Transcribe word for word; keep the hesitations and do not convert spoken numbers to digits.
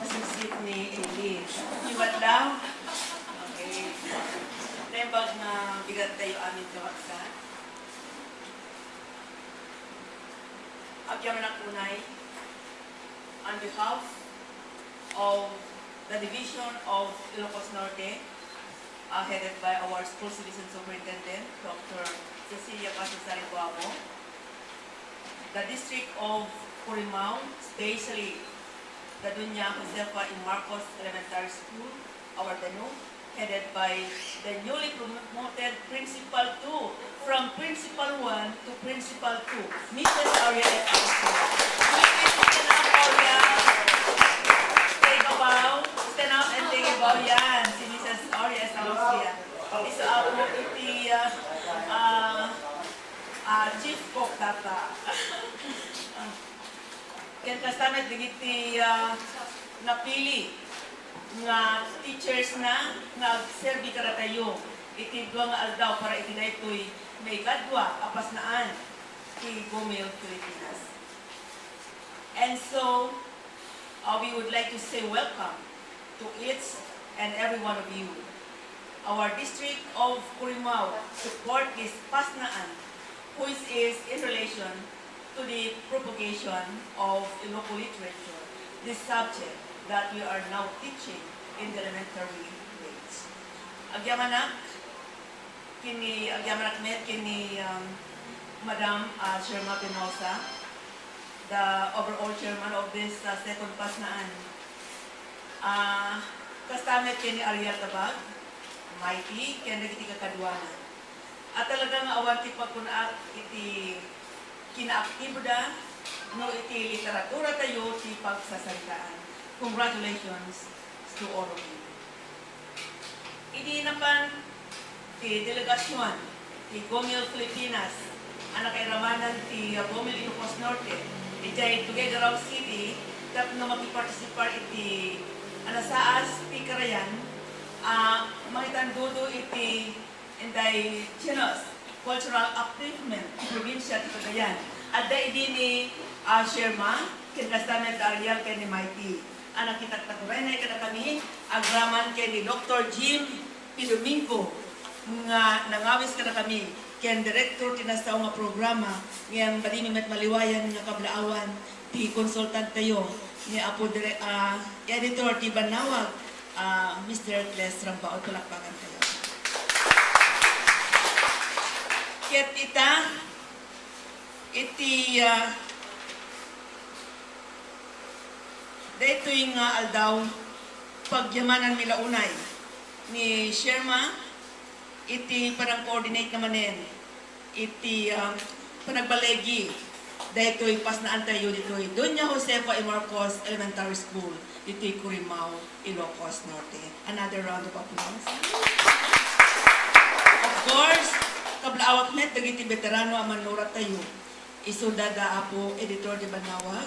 Sipsip ni Elise. Iwat lang. Okay. Naimbag nga bigat tayo amin kawaksa. Agyamanak unay, on behalf of the Division of Ilocos Norte, uh, headed by our school citizen superintendent, Doctor Cecilia Caso Saribuabo, the District of Curimao, especially the Doña Josefa E. Marcos Elementary School, our DENU, headed by the newly promoted Principal two, from Principal one to Principal two, Missus Aurea F. Auxia. Please stand up, Aurea. Take a bow. Stand up and take a bow. Yan, si Missus Aurea F. Auxia. Isu a po iti, ah, ah, ah, chief cook data. Ken kasta met dagiti, ah, napili nga teachers na nga agserbi kadatayo iti dua nga aldaw para iti daytoy maikadua a pasnaan ti Gomel Filipinas. And so, uh, we would like to say welcome to each and every one of you. Our District of Curimao support this pasnaan, which is in relation to the propagation of Ilocano literature, the subject that we are now teaching in the elementary grades. Agyamanak, kini, agyamanak met kini, um, Madam, uh, Sherma Penosa, the overall chairman of this, uh, second pasnaan. Ah, kasta met kini Ariel Tabag, Mighty, ken dagiti kakaduana. At talaga nga awan ti pagkunaak iti kinaaktiboda no iti literatura tayo ti pagsasaritaan. Congratulations to all of you. Idi napan ti delegasyon ti Gomel Filipinas a nakairamanan ti Gomel Ilocos Norte idiay Tuguegarao City tapno makipartisipar iti anasaas ti karayan a mangitandudo iti indigenous cultural upliftment ti probinsia ti Cagayan. Adda idi ni, ah, Sherma, ken kasta met da Ariel ken ni Mighty. A nakitatak-, nakitakuray kadakami, agraman ken ni Doktor Jim P. Domingo nga nangawis kadakami, ken direktor ti nasao nga programa, ngem balimi met maliwayan nga kablaawan ti konsultant tayo, ni Apo Dire-, ah, Editor ti Bannawag, ah, Mister Cles Rambaud. Palakpakan tayo. Ket ita, iti, ah, daytoy nga aldaw, pagyamananmi la unay ni Sherma iti panang-coordinate na manen iti, ah, panagbaligi daytoy pasnaan tayo ditoy Doña Josefa E. Marcos Elementary School ditoy Curimao, Ilocos Norte. Another round of applause. Of course, kablaawak met dagiti veterano a mannurat tayo. Isu da da Apo Editor ti Bannawag,